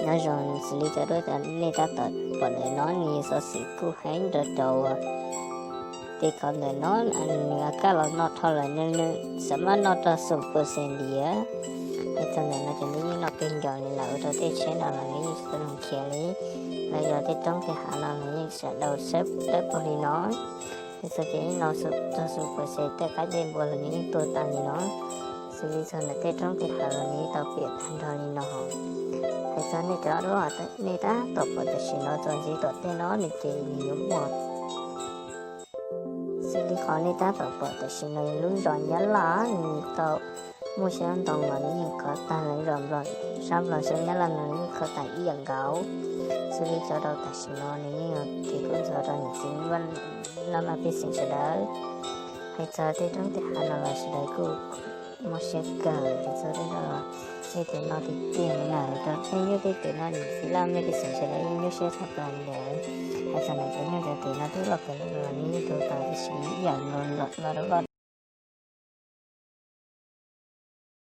Nyob zoo xws li cov duab uas nej tab tom pom ntawm no, nws xov xwm kuj heev nrog rau uas tej qhov ntawm no nws kaj los noj dhau lawm, nws xav mab noj rau xoom pua xes ntiav. Hais txog ntawm no ces nws yeej noj kawg nkaus li lawm, ua rau tej tsheb no los nws yeej tsis tau zoo khiav li. Los yog tej roob tej hav no nws yeej sawv daws sawv dawb paug li no. Hais txog ces yeej noj txog xoom pua xes, tej qab ncej npua los nws yeej tuag tas li no. Xws li txog ntawm tej roob tej hav los nws yeej tau piam tag nrho li no. Hais txog nej cov duab uas nej tab tom pom tam sim no txuas ntxiv tom tej no nws ces nws yuav muaj, xws li qhov nej tab tom pom tam sim no lub zos Nyab Laj nws tau muaj xyoob ntoo los nws yeej khov tag lawm, zos Nplog, sab Nplog xyoob Nyab Laj no nws yeej khov tag ib yam nkaus. Xws li cov rau tam sim no nws yeej yog kev kub ntxhov rau niam txiv Laj Maj pej xeem sawv daws. Hais txog tej roob tej hav no los sawv daws kuj mob siab kawg. Hais txog tej no los nej tus no tiag tiag na, rau nej nyob tej tus no niam txiv Laj Maj pej xeem sawv daws yeej nyuaj siab tshaj plaws li lawm. Hais txog ntawm cov nyuj cov twm no twb loj kawg li los nws yeej tuag tas tib si ib yam nkaus los rau loj